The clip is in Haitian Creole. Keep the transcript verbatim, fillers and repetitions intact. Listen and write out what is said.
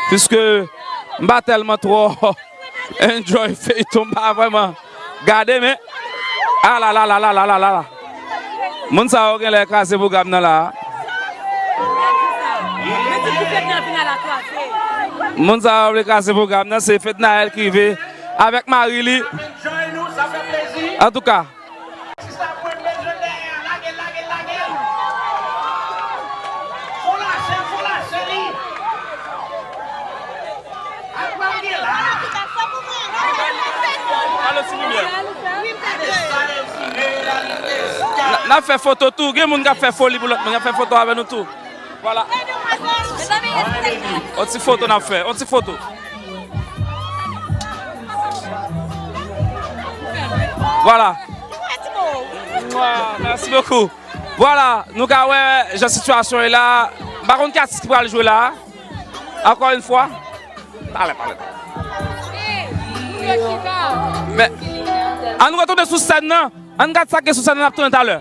Piske m pa tèlman twò enjoy feyton, m pa vrèman gade, men. Ala la la la la la la la. Moun sa yo genlè kraze pwogram nan la. Moun sa yo vle kraze pwogram nan, se Fednaelle ki rive avèk mari li. Antouka, N ap fè foto tou. Gen moun k ap fè foli pou lòt moun, y ap fè foto avè nou tou. Vwala. On ti foto n ap fè. On ti foto. Vwala. Mwa, mèsi bokou. Vwala, nou ka wè jan sitiyasyon ye la. M pa konn ki atis ki pral jwe la. Ankò yon fwa. Talè, talè. Men, ann retounen sou sèn nan. Ann gad sa k gen sou sèn nan, n ap tounen talè.